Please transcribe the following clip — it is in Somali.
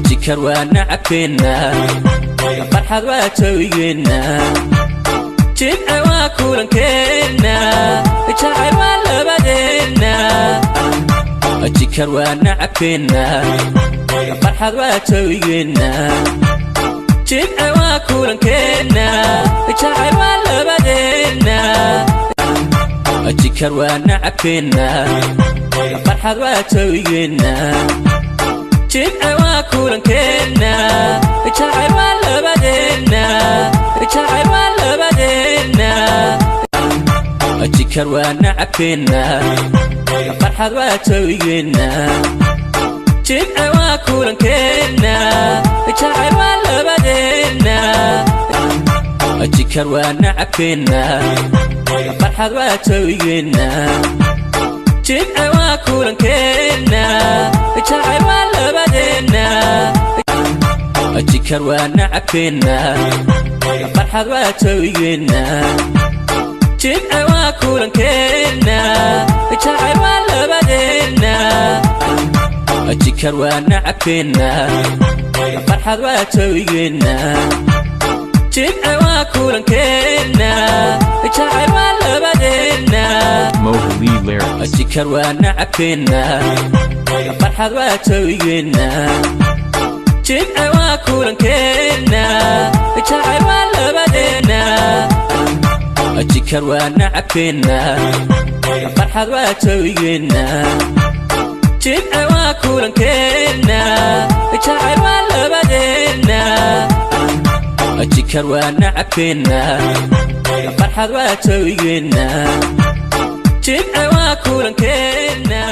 Jikar waa nacabkeenna, farxad waa jawigeenna. Jimce waa kulankeenna, jacayl waa labadeenna. Jikar waa nacabkeenna, farxad waa jawigeenna. Jimce waa kulankeenna, jacayl waa labadeenna. Jikar waa nacabkeenna, farxad waa jawigeenna. Jimce waa kulankeenna, jacayl waa labadeenna, jacayl waa labadeenna. Jikar waa nacabkeenna, farxad waa jawigeenna. Jimce waa kulankeenna, jacayl waa labadeenna. Jikar waa nacabkeenna, farxad waa jawigeenna. Jimce waa kulankeenna, jacayl waa labadeenna. Jikar waa nacabkeenna, farxad waa jawigeenna. Jimce waa kulankeenna, jacayl waa labadeenna. Jikar waa nacabkeenna, farxad waa jawigeenna. Jimce waa kulankeenna, jacayl waa labadeenna. Mohali lyrics. Jikar waa nacabkeenna, farxad waa jawigeenna. Jimce waa kulankeenna, jacayl waa labadeenna. Jikar waa nacabkeenna, farxad waa jawigeenna. Jimce waa kulankeenna, jacayl waa labadeenna. Jikar waa nacabkeenna, farxad waa jawigeenna. Jimce waa kulankeenna.